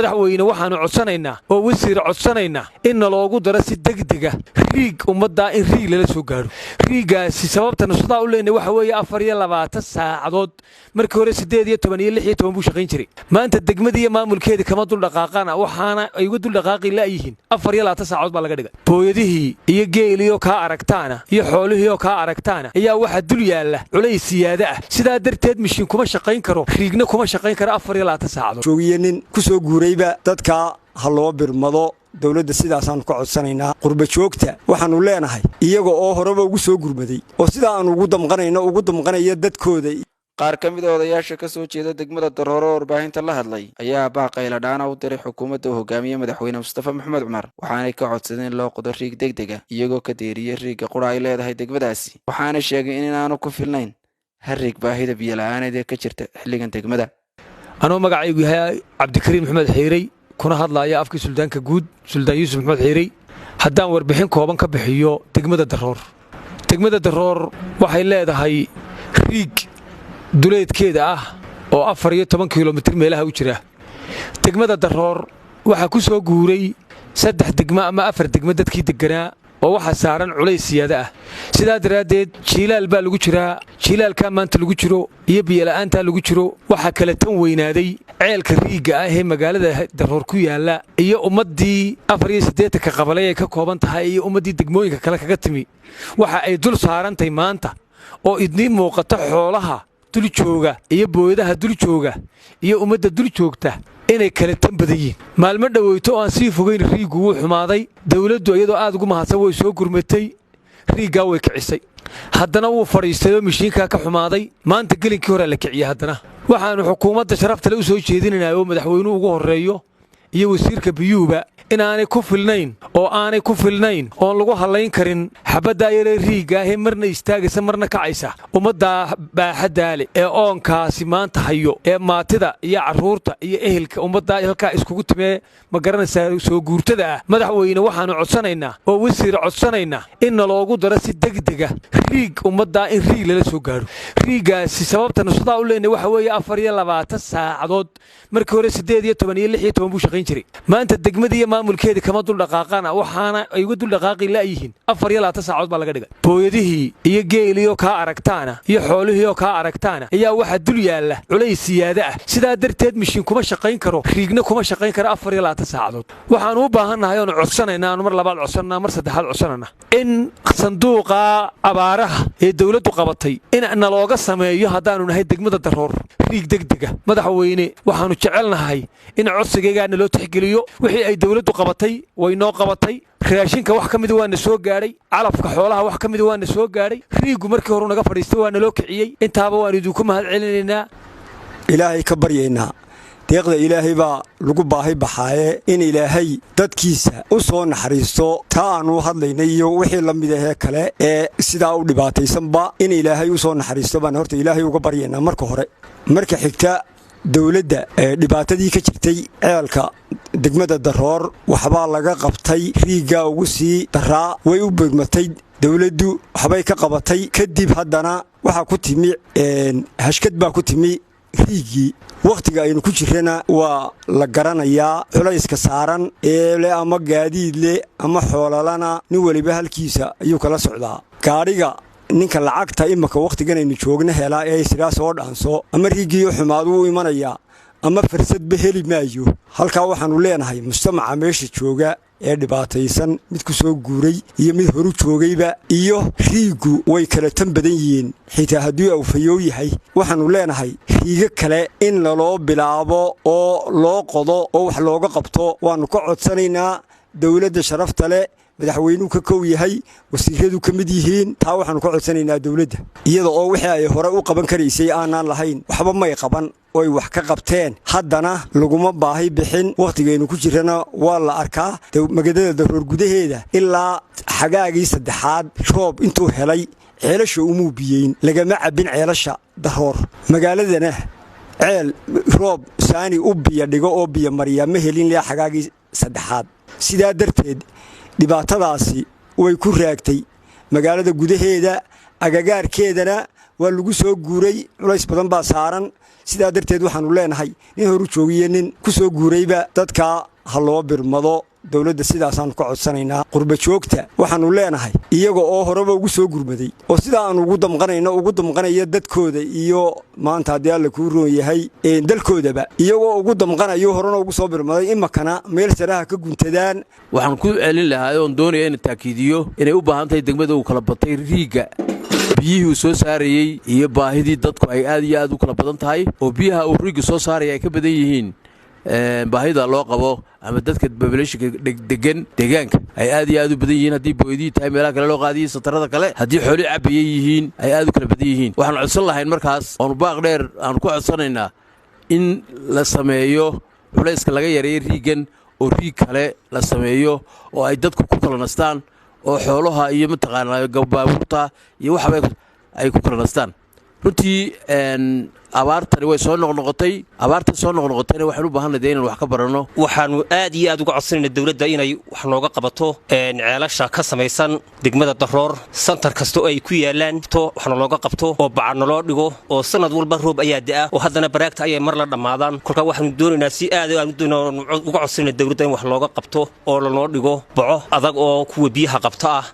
Madaxweyne, waxaanu codsanaynaa oo wasiir codsanaynaa in naloogu daro si degdega riig ummaddaa, in riig lala soo gaadho. Riigaasi sababta nusadaa u leenahay waxa weeye 24 saacadood. Markii hore 18 iyo 16 buu shaqayn jiray. Maanta degmadii iyo maamulkeedii kama dul dhaqaaqana, waxaana ay uga dul dhaqaaqi la'yihiin 24 saacadood baa laga dhigay. Booyadihii iyo geeliioo kaa aragtaana iyo xoolihii oo kaa aragtaana ayaa waxaa dul yaalla culays siyaada ah. Sidaa darteed mishiin kuma shaqayn karo, riigna kuma shaqayn karo 24 saacadood. Joogiye nin ku soo guurayba dadka ha loo birmado. Dowladda sidaasaannu ka codsanaynaa. Qurba joogta waxaannu leenahay, iyaga oo horeba ugu soo gurmaday oo sidaa aanu ugu damqanayno ugu damqanaya dadkooda. Qaar ka mid a odayaasha ka soo jeeda degmada Darooro oo warbaahinta la hadlay ayaa baaq qayladhaana u diray xukuumadda uu hogaamiye madaxweyne Mustafa Maxamed Cumar, waxaanay ka codsadeen in loo qodo riig deg dega, iyagoo ka deeriyey riigga qura ay leedahay degmadaasi, waxaana sheegay in inaanu ku filnayn hal riig baahida biyo la'aaneed ee ka jirta xilligan degmada. Anuu magacaygu yahay Cabdikariim Maxamed Xiirey, kuna hadlaaya afkii suldaanka guud, Suldaan Yuusuf Maxamed Xiirey, haddaan warbixin kooban ka bixiyo degmada Daroor. Degmada Daroor waxay leedahay riig duleedkeeda ah oo 14 kilomitir meelaha u jira. Degmada Daroor waxaa ku soo guuray saddex degmo ama afar degmo dadkii degganaa, oo waxaa saaran culays siyaada ah. Sidaa daraaddeed jiilaal baa lagu jiraa. Jiilaalkaa maanta lagu jiro iyo biyola'aantaa lagu jiro, waxaa kala tan weynaaday ceelka riigga ah ee magaalada Daroor ku yaalla iyo ummaddii 84-ka qabalay ay ka kooban tahay iyo ummaddii degmooyinka kale kaga timi. Waxa ay dul saarantahay maanta oo idniin muuqata xoolaha dul jooga iyo booyadaha dul jooga iyo ummadda dul joogta inay kala tan badan yihiin. Maalmo dhoweyto oo aan sii fogayn riiggu wuu xumaaday. Dowladdu iyadoo aad ugu mahadsan way soo gurmatay, riiggaa way kicisay. Haddana wuu fadhiistay oo mishiinkaa ka xumaaday. Maanta gelinkii horaa la kiciyey. Haddana waxaannu xukuumadda sharaftale u soo jeedinaynaa, oo madaxweynuhu ugu horreeyo iyo wasiirka biyuhuba, inaanay ku filnayn oo aanay ku filnayn oon lagu hallayn karin xabaddaa yaree riigga ahee marna istaagaysa marna kacaysa. Ummaddaa baaxaddaale ee oonkaasi maanta hayo ee maatida iyo carruurta iyo ehelka ummaddaa halkaa iskugu timee, ma garanaysaa, soo guurtada ah, madaxweyne, waxaannu codsanaynaa oo wasiir codsanaynaa in naloogu daro si degdega riig ummaddaa, in riig lala soo gaadho. Riiggaasi sababta nusadaa u leenahay waxa weeye 24 saacadood. Markii hore 18 iyo 16 buu shaqayn jiray. Maanta degmadii iyo maamulkeedii kama dul dhaqaaqana, waxaana ay uga dul dhaqaaqi la'yihiin 24 saacadood baa laga dhigay. Booyadihii iyo geelii oo kaa aragtaana iyo xoolihii oo kaa aragtaana ayaa waxaa dul yaalla culays siyaada ah. Sidaa darteed mishiin kuma shaqayn karo, riigna kuma shaqayn karo 24 saacadood. Waxaanu u baahannahay oonu codsanaynaa, aanu mar labaad codsanaa, mar saddexaad codsanana, in sanduuqa abaaraha ee dowladdu qabatay in nalooga sameeyo, haddaannu nahay degmada Daroor, riig degdega. Madaxweyne, waxaannu jecelnahay in codsigaygaa naloo tixgeliyo. Wixii ay dowladdu qabatay way noo qabatay. Raashinka wax ka mida waa na soo gaadhay, calafka xoolaha wax ka mida waa na soo gaadhay, riiggu markii horu naga fadhiistay waa naloo kiciyey. Intaaba waannu idinku mahad celinaynaa. Ilaahay ka baryaynaa, deeqda Ilaahay baa lagu baahi baxaaye, in Ilaahay dadkiisa u soo naxariisto. Taa aannu hadlaynay iyo wixii la mid ahee kale ee sidaa u dhibaataysanba in Ilaahay u soo naxariisto baan horta Ilaahay uga baryaynaa marka hore. Marka xigta, dowladda dhibaatadii ka jirtay ceelka degmada Daroor waxbaa laga qabtay. Riiggaa ugu sii daraa way u birmatay dowladdu, waxbay ka qabatay. Kadib haddana waxaa ku timi hashkad baa ku timi riiggii. Wakhtiga aynu ku jirrana waa la garanayaa culayska saaran ee leh ama gaadiid leh ama xoolalana, nin weliba halkiisa ayuu kala socdaa. Gaadhiga ninka lacagta imaka wakhtigan aynu joogna helaa ee sidaa soo dhaanso, ama riiggiiyo xumaad wuu imanayaa ama farsadba heli maayo. Halkaa waxaannu leenahay mujtamaca meesha jooga ee dhibaataysan, mid ku soo guuray iyo mid horu joogayba, iyo riiggu way kala tan badan yihiin. Xitaa haddii awfayoow yahay, waxaannu leenahay riigo kale in laloo bilaabo oo loo qodo oo wax looga qabto waannu ka codsanaynaa dowladda sharafta leh, madaxweynuhu ka kow yahay, wasiiradu ka mid yihiin. Taa waxaannu ka codsanaynaa dowladda, iyada oo wixii ay hore u qaban karaysay aanaan lahayn waxba may qaban oy wax ka qabteen, haddana laguma baahi bixin. Wakhtigaynu ku jirana waa la arkaa. Magaalada Daroor gudaheeda ilaa xagaagii saddexaad roob intuu helay ceelasha umuu biyeyn, lagama cabbin ceelasha Daroor. Magaaladana ceel roob saani u biyo dhigo oo biyo mariya ma helin ilaa xagaagii saddexaad. Sidaa darteed dhibaatadaasi way ku raagtay magaalada gudaheeda, agagaarkeedana waa lagu soo guuray, culays badan baa saaran. Sidaa darteed waxaannu leenahay, nin horu joogiyo nin ku soo guurayba, dadkaa ha loo birmado. Dowladda sidaasaannu ka codsanaynaa. Qurba joogta waxaannu leenahay, iyaga oo horeba ugu soo gurmaday oo sidaa aanu ugu damqanayno ugu damqanaya dadkooda iyo maanta haddii Alla kuu roon yahay dalkoodaba, iyagoo ugu damqanayo horena ugu soo birmaday, imakana meel saraha ka guntadaan. Waxaan ku celin lahaa oon doonaya ina taakiidiyo inay u baahan tahay degmada uu kala batay riigga, biyihii uu soo saarayey iyo baahidii dadku ay aad iyo aad u kala badan tahay, oo biyaha uu riigga soo saaraya ay ka badan yihiin baahida loo qabo ama dadka populationka degan deegaanka ay aad iyo aad u badan yihiin. Haddii booydihii tahay, meelaha kale loo qaadiyey, satarada kale, haddii xooli cabayay yihiin, ay aad u kala badan yihiin. Waxaan codsan lahayn markaas oonu baaq dheer aanu ku codsanaynaa in la sameeyo culayska laga yareeyo riiggan oo riig kale la sameeyo oo ay dadku ku kala nastaan oo xoolaha iyo mataqaanaa baabuurta iyo waxba ay ku kala nastaan. Runtii abaartani way soo noqnoqotay. Abaartan soo noqnoqotayna waxaan u baahanay dee inaan wax ka baranno. Waxaanu aad iyo aad uga codsanayna dowladda inay wax nooga qabato ceelasha ka samaysan degmada Daroor, center kasta oo ay ku yaalaan waxna looga qabto oo baca naloo dhigo, oo sanad walba roob ayaa da'a oo haddana baraagta ayay mar la dhammaadaan. Kolkaa waxaanu doonaynaa si aad uga codsanayna dowladda in wax looga qabto oo lanoo dhigo baco adag oo kuwa biyaha qabta ah.